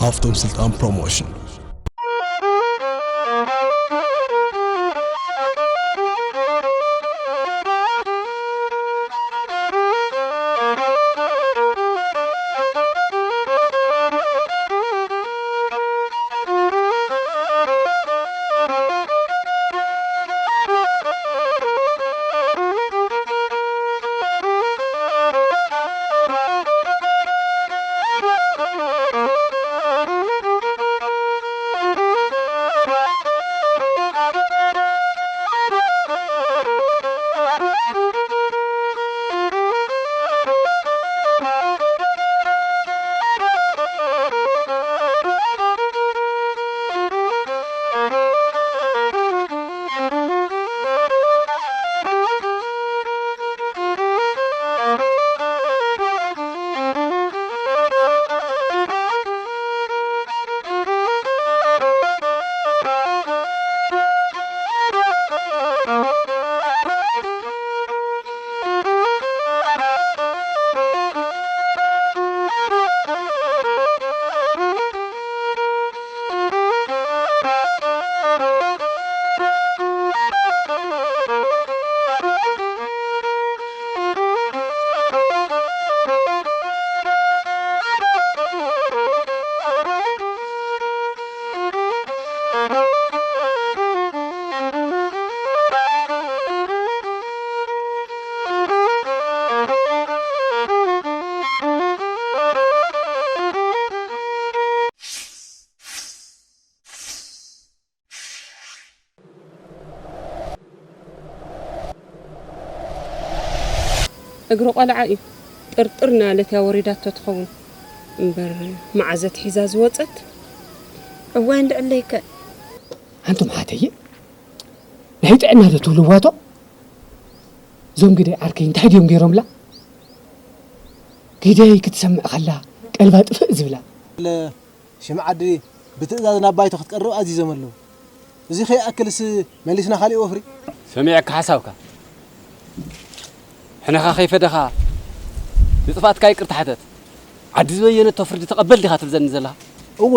ሃፍቶም ስልጣን ፕሮሞሽን። እግሪ ቆልዓ እዩ። ጥርጥር እናበለት እያ ወሪዳቶ ትኸውን እምበር፣ መዓዘት ሒዛ ዝወጸት? እዋይ እንድዕለይከ። ኣንቱም ሓተየ፣ ናይ ጥዕና ዶ ትብልዋ እቶ? እዞም ግደይ ዓርከይ እንታይ ድዮም ገይሮምላ? ግደይ ክትሰምዕ ከላ ቀልባ ጥፍእ ዝብላ። ሽምዓ ዓዲ ብትእዛዝ ናብ ባይቶ ክትቀርብ ኣዚዞም ኣለዉ። እዚ ከይኣክልስ መሊስና ካሊእ ወፍሪ። ሰሚዐካ ሓሳብካ። ሕነኻ ከይፈደኻ ንጥፍኣትካ ይቅርታ ሕተት። ዓዲ ዝበየነቶ ፍርዲ ተቐበል ዲኻ ትብዘኒ ዘለኻ? እወ፣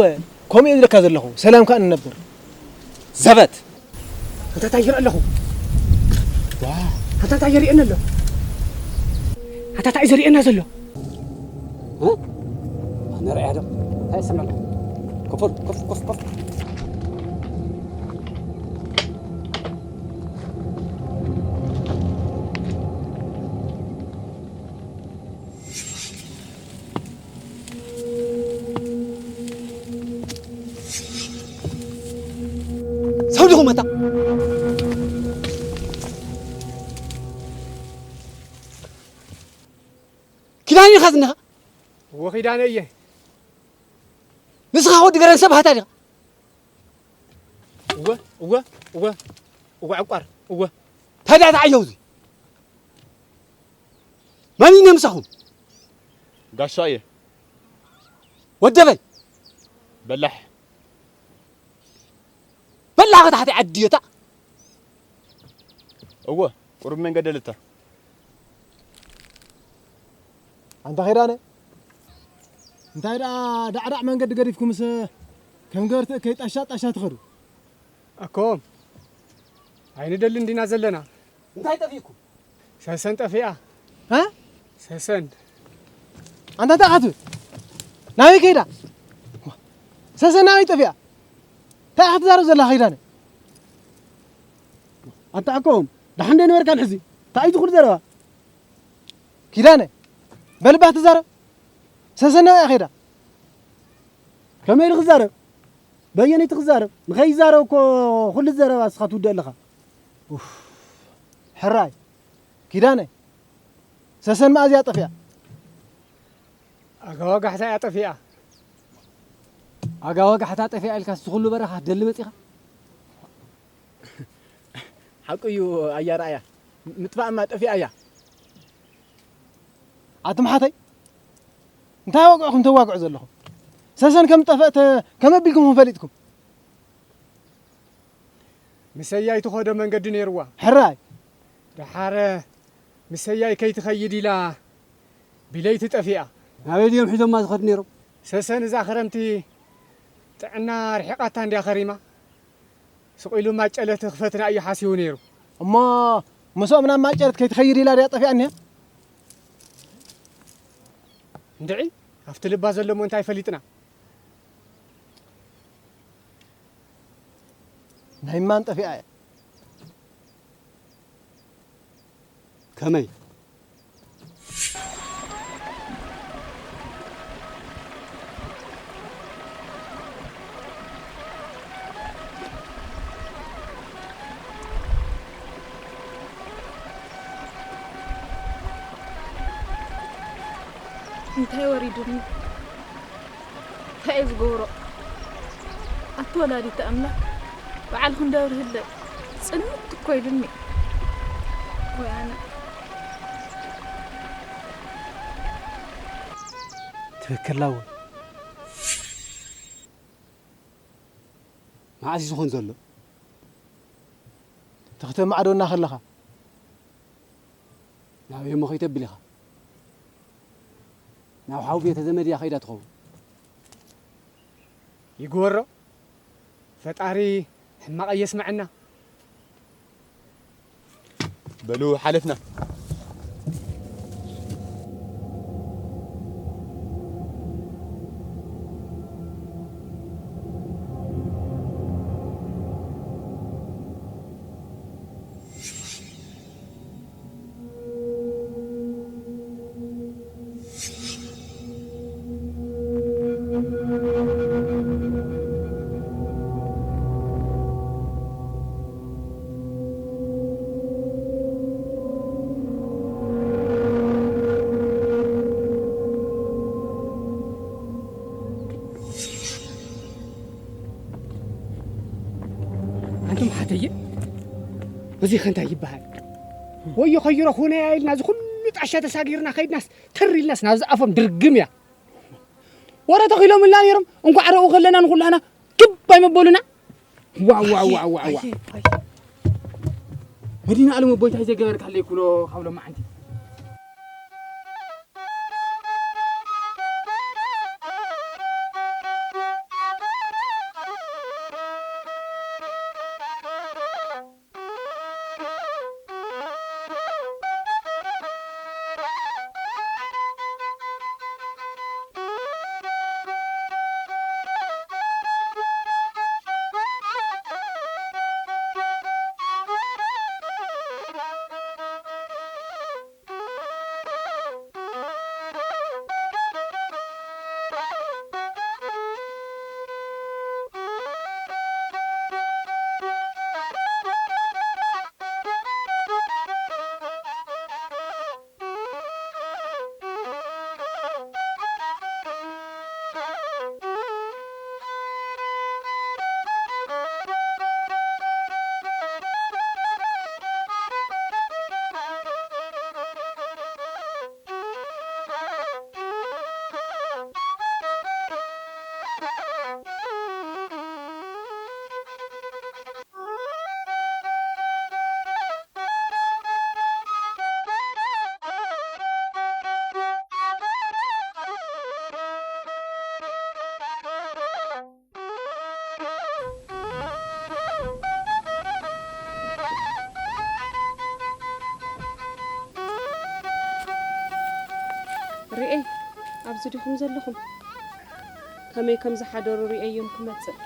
ከምኡ እየ ዝብለካ ዘለኹ። ሰላም ከኣ ንነብር። ዘበት! ኣንታ እንታይ ይርኢ ኣለኹ? ዋ! ኣንታ እንታይ የርእየኒ ኣሎ? ኣንታ እንታይ እዩ ዘርእየና ዘሎ? እ? ኣነ ርኣያ ዶ? እንታይ ይሰምዕ ኣሎ? ኮፍ በል፣ ኮፍ፣ ኮፍ፣ ኮፍ። ሰው ዲኹም ኣታ? ኪዳነ ኢኻ ዝኒኻ? እወ ኪዳነ እየ። ንስኻ ወዲ ገረን ሰብ ሃታ ዲኻ? እወ፣ እወ፣ እወ፣ እወ ዕቋር፣ እወ። ታዲያ ተዓየው እዚ። መን እዩ ምሳኹም? ጋሻ እየ። ወደ በል። በላሕ። በላሕ ታሕቲ ዓዲ እዮታ። እወ፣ ቁሩብ መንገዲ ልተ። ኣንታ ኺዳነ፣ እንታይ ደኣ ዳዕዳዕ መንገዲ ገዲፍኩምስ ከም ገበርቲ እከይ ጣሻ ጣሻ ትኸዱ? ኣኮም፣ ኣይንደልን ዲና ዘለና። እንታይ ጠፊእኩም? ሰሰን ጠፊኣ። እ? ሰሰን። ኣንታ እንታይ ኢኻ ትብል? ናበይ ከይዳ? ሰሰን ናበይ ጠፊኣ? እንታይ ኢኻ ትዛረብ ዘለኻ ኪዳነ? ኣታ ኣኮም፣ ደሓን ዶ ነበርካን ሕዚ? እንታይ እዩ ዝኹሉ ዘረባ? ኪዳነ፣ በል እባ ትዛረብ። ሰሰን ናበይ ከይዳ? ከመይ ኢሉ ክዛረብ? በየነይቲ ክዛረብ? ንኸይዛረብ እኮ ኩሉ ዘረባ ንስኻ ትውድእ ኣለኻ። ኡፍ። ሕራይ። ኪዳነ፣ ሰሰን መኣዝያ ጠፊኣ። ኣጋ ወጋሕታ እያ ጠፊኣ። ኣጋ ወጋሕታ ጠፊኣ ኢልካ እዚ ኩሉ በረኻ ደሊ መጺኻ? ሓቁ እዩ ኣያ ረኣያ። ምጥፋእማ ጠፊኣ እያ። ኣቱም ሓተይ፣ እንታይ ወግዕኹም ተዋግዑ ዘለኹም? ሰሰን ከም ጠፈእተ ከመይ ኣቢልኩም ፈሊጥኩም? ምሰያይ ትኸዶ መንገዲ ነይርዋ። ሕራይ። ደሓረ ምሰያይ ከይትኸይድ ኢላ ብለይቲ ጠፊኣ። ናበይ ድዮም ሒዞማ ዝኸዱ ነይሮም? ሰሰን እዛ ክረምቲ ጥዕና ርሒቓታ እንድያ ከሪማ። ስቕ ኢሉ ማጨለት ክፈትና እዩ ሓሲቡ ነይሩ። እሞ ምስኦም ናብ ማጨለት ከይትኸይድ ኢላ ድያ ጠፊኣ እኒሃ? እንድዒ፣ ኣብቲ ልባ ዘሎ እሞ እንታይ ፈሊጥና? ናይ ማን ጠፊኣ እያ? ከመይ? እንታይ ወሪዱኒ? እንታይ እየ ዝገብሮ? ኣቲ ወላዲተ ኣምላኽ፣ በዓልኺ እንዳብርህለይ፣ ጽልምት እኮ ኢሉኒ። ወይ ኣነ። ትኽክል ኣወል። መዓስ እዩ ዝኾን ዘሎ? ተኽተማዕዶና ከለኻ። ናበይ እሞ ከይተብል ኢኻ? ናብ ሓው ቤተ ዘመድ እያ ከይዳ ትኸውን። ይግበሮ። ፈጣሪ ሕማቕ ኣየስምዐና። በሉ ሓለፍና። ኣንቱም ሓተየ፣ እዚ ከ እንታይ ይበሃል? ወዮ ከይረኽቡና ኢልና እዚ ኩሉ ጣሻ ተሳጊርና ከይድናስ ተር ኢልናስ ናብዚ ኣፎም ድርግም እያ። ወረ ተኺሎምልና ነይሮም፣ እንኳዕ ረኡ ከለና ንኹላና ክብ ኣይመበሉና። ዋው፣ ዋው፣ ዋው፣ ዋው፣ ዋው። ኣየ፣ ኣየ። መዲና ኣለም ኣቦይ እንታይ ዘይገበርካለይ ኩሎ ካብ ሎማዓንቲ። ርኤ፣ ኣብዚ ዲኹም ዘለኹም? ከመይ ከም ዝሓደሩ ርኤዮም ክመጽእ።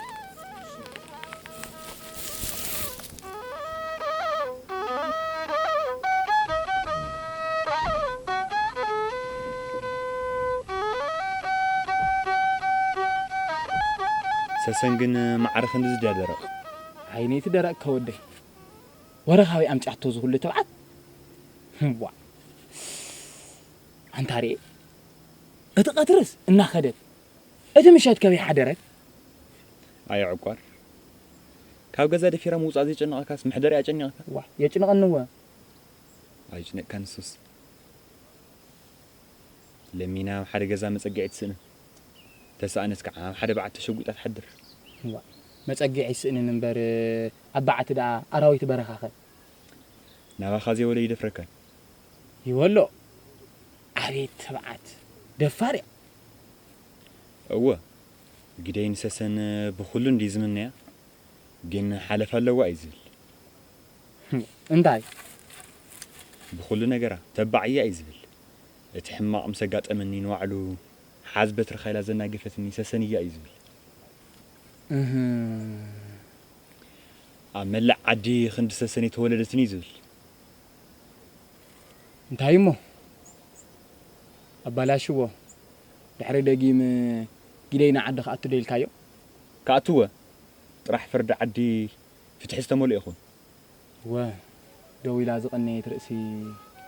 ሰሰን ግን ማዕረ ክንድዚ ድያ ደረቕ? ዓይነይቲ ደረቕ ከወደይ። ወረ ካበይ ኣምጺኣቶ እዚ ኩሉ ትብዓት? ዋ። ኣንታ ርኤ። እቲ ቀትርስ እናኸደት፣ እቲ ምሸት ከበይ ሓደረት? ኣየ ዕቋር። ካብ ገዛ ደፊራ ምውጻእ ዘይጨነቐካስ መሕደሪ ኣጨኒቕካ? ዋ፣ የጭንቐኒ እወ። ኣይጭነቅካ ንሱስ። ለሚና ኣብ ሓደ ገዛ መጸግዒ ትስእንን። ተሰኣነት ከዓ ኣብ ሓደ በዓቲ ተሸጒጣ ትሓድር። ዋ፣ መጸግዒ ይስእንን እምበር፣ ኣብ በዓቲ ደኣ ኣራዊት በረኻኸ? ናባኻ ዘይወለ ይደፍረካን። ይወሎ። ኣቤት ትብዓት። ደፋር እያ። እወ። ግደይ ንሰሰን ብኹሉ እንዲ ዝምነያ፣ ግን ሓለፋ ኣለዋ እዩ ዝብል። እንታይ? ብኹሉ ነገራ ተባዕ እያ እዩ ዝብል። እቲ ሕማቕ ምስ ኣጋጠመኒ ንባዕሉ ሓዝ በትርኻ ኢላ ዘናገፈትኒ ሰሰን እያ እዩ ዝብል። እህ፣ ኣብ መላእ ዓዲ ክንዲ ሰሰን የተወለደትኒ እዩ ዝብል። እንታይ እሞ ኣባላሽዎ፣ ድሕሪ ደጊም ግደይ ንዓዲ ክኣቱ ዶ ኢልካዮ? ክኣትወ ጥራሕ ፍርዲ ዓዲ ፍትሒ ዝተመልኦ ይኹን። ወ ደው ኢላ ዝቐነየት ርእሲ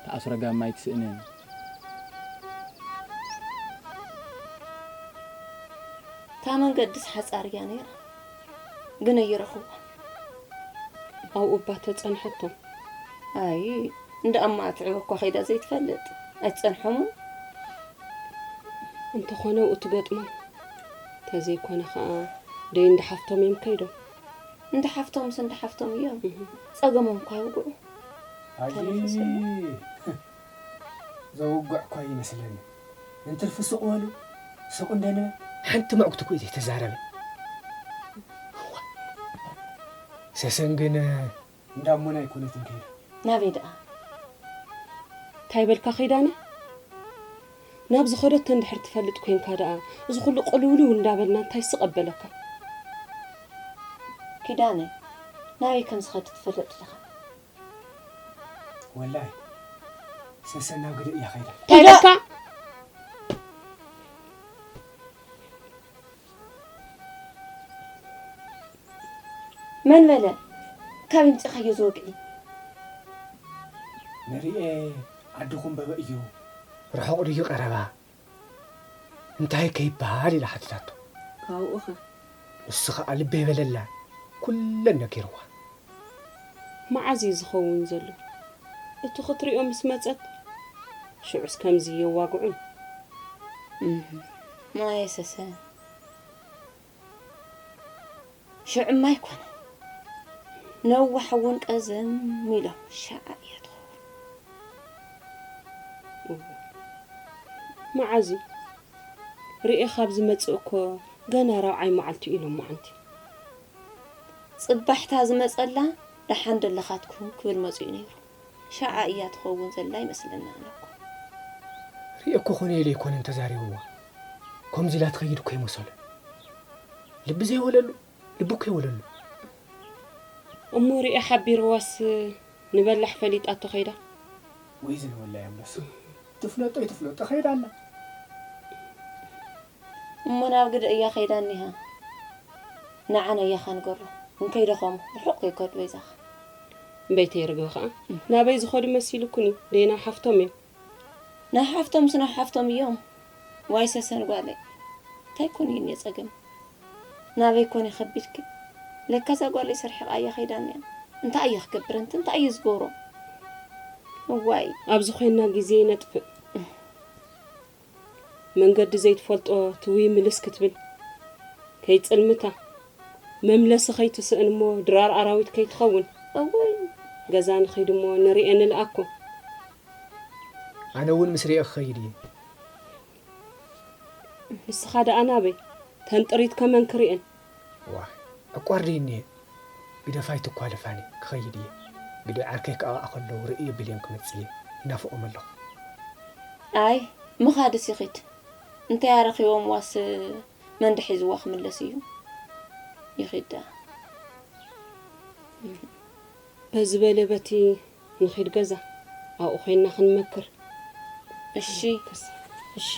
ተኣስሮ ጋማ ኣይትስእንን። እታ መንገድስ ሓጻር እያ ነይራ፣ ግን ኣይረኽቦ። ኣብኡ እባ ተጸንሐቶም። ኣይ እንዳ ኣማ ትዕበ እኳ ከይዳ ዘይትፈልጥ ኣይትጸንሖምን። እንተኾነ ኣብኡ ትገጥሞም። ተዘይኮነ ኸኣ ደይ እንዳ ሓፍቶም እዮም ከይዶም። እንዳ ሓፍቶምስ እንዳ ሓፍቶም እዮም። ጸገሞም እኳ ይውግዑ። ኣይ ተነፍስ እሞ። ዘውግዕ እኳ ይመስለኒ። እንትርፊ ስቕ በሉ፣ ስቕ እንደንበል። ሓንቲ መዕጉቲ እኮ እዩ ዘይተዛረበ። ሰሰን ግን እንዳሞና ኣይኮነትን ከይዳ። ናበይ ደኣ? እንታይ በልካ ኪዳነ? ናብ ዝኸደቶ እንድሕር ትፈልጥ ኮንካ ደኣ፣ እዚ ኩሉ ቅልውልው እንዳበልና እንታይ ስቕ ኣበለካ? ኪዳነ፣ ናበይ ከም ዝኸድ ትፈልጥ ዲኻ? ወላይ ሰሰን ናብ ግደ እያ ከይዳ። እንታይ በልካ? መን በለ? ካብ ይምጽኻዮ ዝወግዒ? ንርኤ ዓድኹም በበ እዩ። ርሑቕ ድዩ ቀረባ? እንታይ ከይበሃል ኢላ ሓቲታቶ። ካብኡኸ? ንሱ ኸኣ ልበይ በለላ። ኩለን ነጊርዋ። መዓዝ እዩ ዝኸውን ዘሎ? እቲ ክትሪኦ ምስ መጸት ሽዑስ ከምዚ የዋግዑን። ማየ ሰሰን ሽዑማ ኣይኮነ ነዋሕ እውን ቀዘም ኢሎም ሸዓ እያ ትኸውን። መዓዝ እዩ? ርኤ ካብ ዝመጽእ እኮ ገና ራብዓይ መዓልቲ እዩ ሎማዓንቲ። ጽባሕታ ዝመጸላ ደሓን ደለኻትኩም ክብል መጺኡ ነይሩ። ሸዓ እያ ትኸውን ዘላ ይመስለና ኣነ እኮ። ርኤ እኮ ኮነ ኢለ ኣይኮነን ተዛሪብዋ። ከምዚ ኢላ ትኸይድ እኮ ይመሰሎ። ልቢ ዘይወለሉ ልቢ እኮ ይወለሉ። እሞ ርኤ ሓቢርዋስ ንበላሕ ፈሊጣቶ ከይዳ? ወይ ዝንበላ እዮም ነሱ። ትፍለጦ ይትፍለጦ ከይዳ ኣላ። እሞ ናብ ግደ እያ ከይዳ እኒሃ። ንዓና እያ ኻንገሮ። እንከይደኸሙ ርሑቕ ከይከዱ በይዛኻ። እምበይተይ ርግቢ ኸዓ ናበይ ዝኸዱ መሲሉኩኒ? ደይ ናብ ሓፍቶም እዮም። ናብ ሓፍቶምስ ናብ ሓፍቶም እዮም። ዋይ ሰሰን ጓለይ። እንታይ ኮን እዩ እኒኦ ጸገም? ናበይ ኮን ይኸቢድኪ? ለካ እዛ ጓለይ ስርሒቓ እያ ከይዳ እኒኣ። እንታይ እየ ክገብር እንተ እንታይ እየ ዝገብሮ? እዋይ። ኣብዚ ኮይና ግዜ ይነጥፍእ። መንገዲ ዘይትፈልጦ ትውይ ምልስ ክትብል ከይጽልምታ መምለሲ ከይትስእን እሞ ድራር ኣራዊት ከይትኸውን። እውይ። ገዛ ንኺድ እሞ ንርኤ ንልኣኮ። ኣነ እውን ምስ ርኤ ክኸይድ እየ። ንስኻ ደኣ ናበይ? ተንጥሪት ከመን ክርእን? ዋ ዕቋር ድዩ እኒኤ? ግደፋይ ትኳልፋኒ ክኸይድ እየ። ግደ ዓርከይ ክኣኣ ከለዉ ርእየ ብሌን ክመጽእ እየ። ይናፍቖም ኣለኹ። ኣይ ምኻድስ ይኺድ። እንታይ ኣረኺቦም ዋስ መንዲ ሒዝዋ ክምለስ እዩ። ይኺድ ደኣ። በዚ በለ በቲ ንኺድ ገዛ ኣብኡ ኮይንና ክንመክር። እሺ እሺ።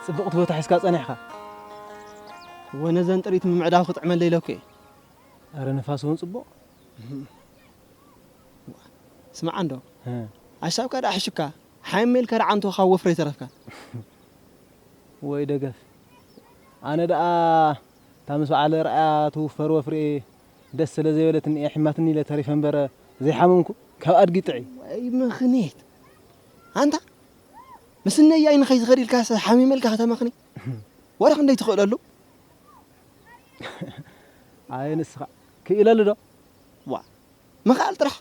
ጽብቕቲ ቦታ ሒዝካ ጸኒሕካ። ወነዘን ጥሪት ምምዕዳው ክጥዕመለይ ኢለኩ እየ። ኣረ ንፋስ እውን ጽቡቕ። ስማዕ እንዶ፣ እ። ኣሻብካ ደኣ ሕሹካ፣ ሓይመ ኢልካ ደኣ ዓንቶ ካብ ወፍሪ ኣይተረፍካን። ወይ ደገፍ። ኣነ ደኣ እታ ምስ በዓል ርኣያ ትውፈር ወፍሪ ደስ ስለ ዘይበለትኒ እየ ሒማትኒ ኢለ ተሪፈ እምበር ዘይሓመምኩ ካብ ኣድጊ ጥዒ። ወይ ምኽኒት። ኣንታ፣ ምስ ነያይ ንኸይትኸድ ኢልካስ ሓሚመልካ ከተመኽኒ? ወረ ክንደይ ትኽእለሉ? ኣየ ንስኻ ክኢለሉ ዶ? ዋ፣ ምኽኣል ጥራሕ።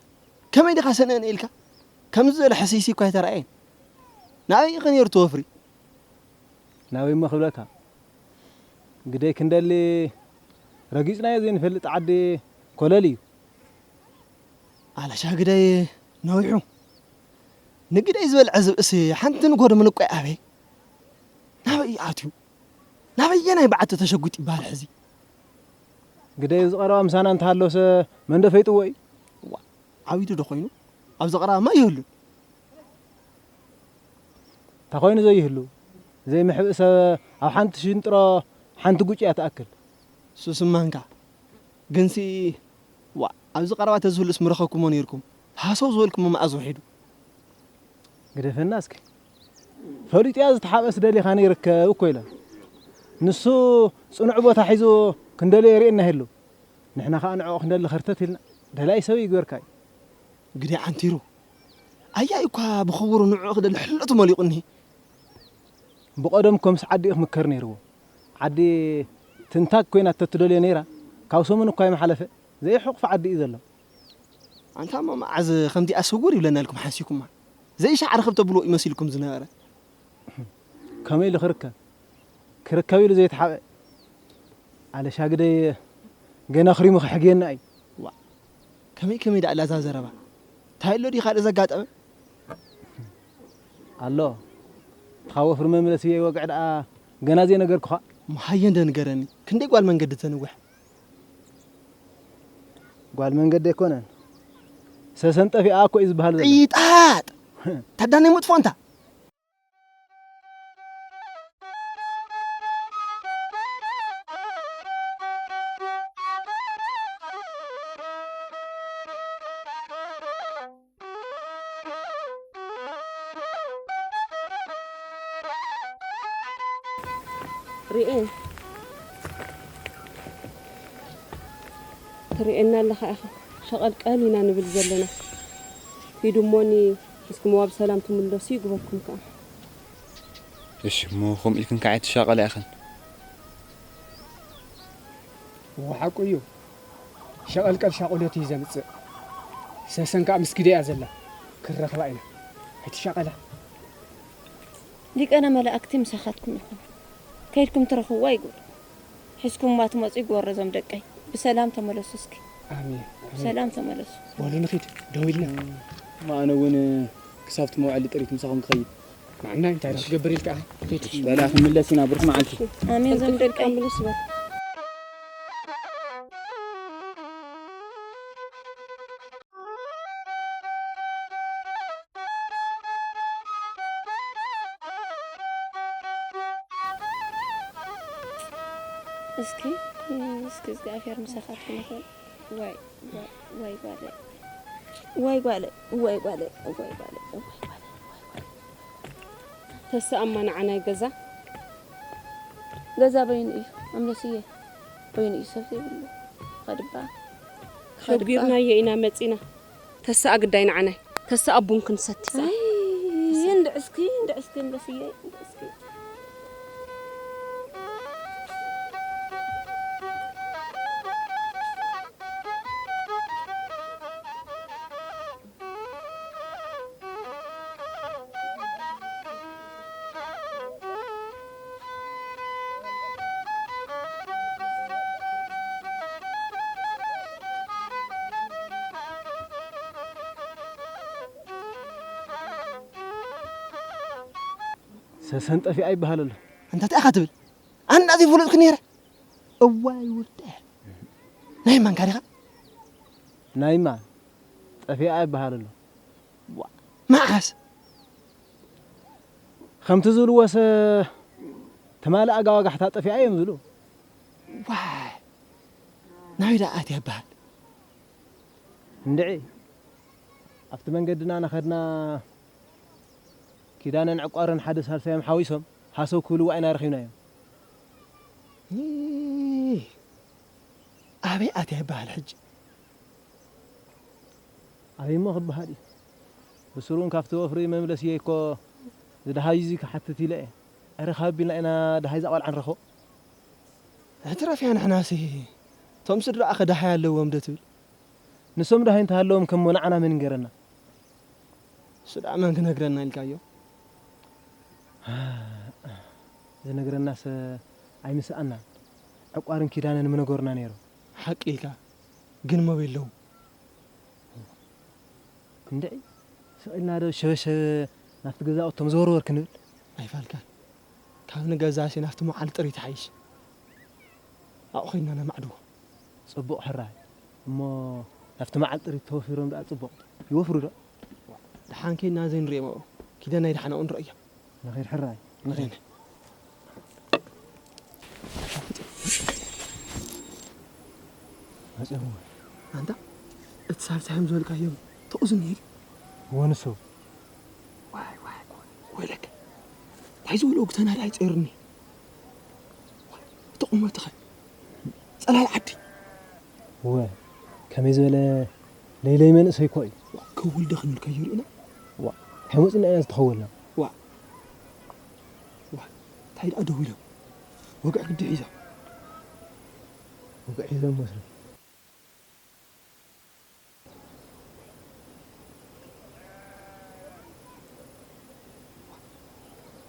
ከመይ ዲኻ ሰነነ ኢልካ? ከምዚ ዝበለ ሕስይሲ እኳ ኣይተራእየን። ናበይ ኢኸ ነይሩ እቲ ወፍሪ? ናበይ እሞ ክብለካ? ግደይ ክንደሊ ረጊጽናዮ ዘይንፈልጥ ዓዲ ኮለል እዩ። ኣለሻ ግደይ ነዊሑ። ንግደይ ዝበልዐ ዝብእሲ ሓንቲ ንጎዶ ምንቋይ ኣበይ? ናበይ እዩ ኣትዩ? ናበየናይ በዓቲ ተሸጒጡ ይበሃል ሕዚ? ግደይ ኣብዚ ቀረባ ምሳና እንተሃለወሰ መን ዶ ፈይጥዎ እዩ? ዋ፣ ዓቢዱ ዶ ኮይኑ? ኣብዚ ቀረባ ማይ ይህሉ። እንታ ኮይኑ ዘይህሉ? ዘይምሕብእ ሰብ ኣብ ሓንቲ ሽንጥሮ ሓንቲ ጉጭ እያ ትኣክል። ሱስማንካ። ግንሲ፣ ዋ፣ ኣብዚ ቀረባ ተዝህሉስ ምረኸብኩሞ ነይርኩም። ሃሰው ዝበልኩሞ መኣዝ ውሒዱ። ግደፈና እስኪ። ፈሊጡያ ዝተሓብአስ ደሊኻ ነይርከብ እኮ ኢላ። ንሱ ጽኑዕ ቦታ ሒዙ ክንደልዮ የርእየና ይህሉ። ንሕና ኸኣ ንዕኡ ክንደሊ ኸርተት ኢልና። ደላይ ሰብ ይግበርካ እዩ። ግደይ ዓንቲሩ። ኣያይ እኳ ብኽቡሩ ንዕኡ ክደሊ ሕልነቱ መሊቑኒ። ብቐደም እኮ ምስ ዓዲ እዩ ክምከር ነይርዎ። ዓዲ ትንታግ ኮይና ተትደልዮ ነይራ፣ ካብ ሰሙን እኳ ኣይምሓለፈ። ዘይሕቑፍ ዓዲ እዩ ዘሎ። ኣንታ እሞ መዓዝ ከምዚኣ ስውር ይብለና ኢልኩም ሓሲብኩማ? ዘይሻዕ ርኽብ ተብልዎ እዩ መሲልኩም ዝነበረ። ከመይ ኢሉ ክርከብ? ክርከብ ኢሉ ዘይተሓበ። ኣለሻ ግደይ ገና ክሪሙ ክሕግየና እዩ። ዋ፣ ከመይ ከመይ ደኣ ላዛ ዘረባ? እንታይ ኣሎ ድዩ ካልእ ዘጋጠመ? ኣሎ። እታ ወፍሪ መምለሲ ወግዒ ደኣ ገና ዘይነገርኩኻ? መሃየ እንደ ንገረኒ። ክንደይ ጓል መንገዲ ተንውሕ? ጓል መንገዲ ኣይኮነን። ሰሰን ጠፊኣ እኮ እዩ ዝበሃል ዘሎ። ዒጣጥ! ታዳነይ መጥፎ እንታ። ርኤ፣ ትርእየና ኣለኻ ኢኻ። ሸቐልቀል ኢና ንብል ዘለና። ኪዱ እሞኒ፣ እስኪ ሞ ብሰላም ትምለሱ ይግበርኩም ከኣ። እሺ፣ እሞ ከምኡ ኢልክን ከኣ ኣይትሻቐላ ኢኽን። እወ፣ ሓቁ እዩ። ሸቐልቀል ሻቑሎት እዩ ዘምጽእ። ሰሰን ከኣ ምስ ግደ እያ ዘላ። ክንረኽባ ኢና። ኣይትሻቐላ። ሊቀነ መላእክቲ ምሳኻትኩም ይኹን። ከይድኩም ትረኽብዋ ይግበሩ። ሒዝኩምዋ ትመጹ ይግበሩ እዞም ደቀይ። ብሰላም ተመለሱ እስኪ። ኣሜን። ኣሜን። ብሰላም ተመለሱ። በሉ ንኺድ፣ ደው ኢልና። እሞ ኣነ እውን ክሳብቲ መውዓሊ ጥሪት ምሳኹም ክኸይድ። ንዓና እንታይ ደኣ ክትገብር ኢልካ? ኪድ። በላ ክንምለስ ኢና ብሩኽ መዓልቲ። ኣሜን እዞም ደቀይ። ምልስ በል። እስኪ፣ እስኪ እግዚኣብሔር ምሳኻትኩም ይኹን። ዋይ፣ ዋይ፣ ዋይ ጓለይ። ዋይ ጓለይ፣ ዋይ ጓለይ፣ ዋይ ጓለይ፣ ዋይ ጓለይ። ተሰኣማ ንዓናይ ገዛ። ገዛ በይኑ እዩ፣ ኣምለስየ። በይኑ እዩ፣ ሰብ ዘይብሉ። ኸድባ። ሸጒርናዮ ኢና መጺና። ተሰኣ ግዳይ ንዓናይ። ተሰኣ ቡን ክንሰቲ። ኣይ፣ እንድዕስኪ፣ እንድዕስኪ፣ ኣምለስየ፣ እንድዕስኪ። ሰሰን ጠፊኣ ይበሃል ኣሎ። ኣንታ እንታይ ኢኻ ትብል? ኣነ እንታይ ዘይፈለጥኩ ነይረ? እዋይ ውርደት። ናይ ማን ካዲኻ? ናይማ ጠፊኣ ይበሃል ኣሎ። ዋ፣ መዓስ? ከምቲ ዝብልዎሰ ትማሊ ኣጋ ዋጋሕታ ጠፊኣ እዮም ዝብሉ። ዋይ፣ ናበይ ደኣ ኣትያ ይበሃል? እንድዒ፣ ኣብቲ መንገድና እናኸድና ኪዳነን ዕቋርን ሓደ ሳልሳዮም ሓዊሶም ሃሰው ክብልዋ ኢና ረኺብናዮም። ይ-፣ ኣበይ ኣትያ ይበሃል ሕጂ? ኣበይ እሞ ክበሃል እዩ? ብስሩን ካብቲ ወፍሪ መምለሲየይ እኮ ዝደሃዩ እዚ ክሓትት ኢለ እየ። ኣረ ካብ ቢልና ኢና ደሃይ እዛ ቆልዓ ንረኽቦ። እትረፍያ ንሕናሲ እቶም ስድራኣ ከ ደሃይ ኣለዎም ዶ ትብል? ንሶም ደሃይ እንተሃለዎም ከሞ ንዓና መን ይንገረና? እሱ ደኣ መን ክነግረና ኢልካዮ? ዝነግረናስ ኣይምስኣና። ዕቋርን ኪዳነን ምነገሩና ነይሩ። ሓቂ ኢልካ፣ ግን መበይ ኣለዉ? እንድዒ፣ ስቕ ኢልና ዶ ሸበሸበ ናብቲ ገዛውቶም ዘወርወር ክንብል? ኣይፋልካን። ካብ ንገዛሲ ናብቲ መዓል ጥሪት ይሓይሽ። ኣብኡ ኸይድና ነማዕድዎ። ጽቡቕ ሕራይ። እሞ ናብቲ መዓል ጥሪት ተወፊሮም ደኣ ጽቡቕ። ይወፍሩ ዶ? ደሓን ከይድና ዘይንሪኦም ኣብኡ። ኪደ ናይ ደሓን ኣብኡ ንርእዮም። ንኺድ ሕራይ። ንኺድ። መጺኦም። ኣንታ፣ እቲ ሳልሳዮም ዝበልካዮም ተቑዙ እንሂድ። ወንሶ። ዋይ፣ ዋይ፣ ዋይ፣ ወይለከ። እንታይ ዝበሎ ግተና ዳይ ጸርኒ። እቲ ቁመትኸ? ጸላል ዓዲ። እወ፣ ከመይ ዝበለ ለይለይ መንእሰይ እኮ እዩ። ከውልደ ክንብል ከይርኢና። ዋ፣ እንታይ መጺና ኢና ዝተኸወልና? ዋ። ዋ፣ እንታይ ደኣ ደው ኢሎም? ወግዒ ግዲ ሒዞም። ወግዒ ሒዞም መስሉ።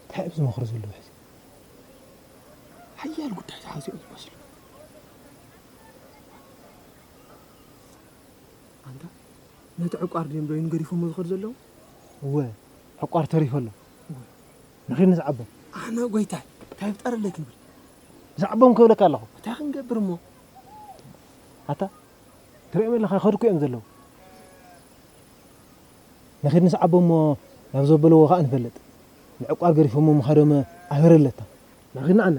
እንታይ እዮም ዝመኽሩ ዘለዉ ሕዚ? ሓያል ጉዳይ ዝሓዙ እዮም ዝመስሉ። ኣንታ፣ ነቲ ዕቋር ድዮም ዶ ይንገሪፎሞ ዝኸዱ ዘለዉ? እወ፣ ዕቋር ተሪፉ ኣሎ። እወ። ንኺድ ንስዓቦም። ኣነ ጎይታይ፣ እንታይ ይፍጠረለይ ክንብል? ንስዓቦም ክብለካ ኣለኹ። እንታይ ክንገብር እሞ? ኣታ፣ ትሪኦም ኣለኻ፣ ይኸዱ እኮ እዮም ዘለዉ። ንኺድ ንስዓቦም እሞ ናብ ዘበልዎ ኸኣ ንፈልጥ። ንዕቋር ገሪፎሞ ምኻዶም ኣህር ኣለታ። ንኺድ ንዓና።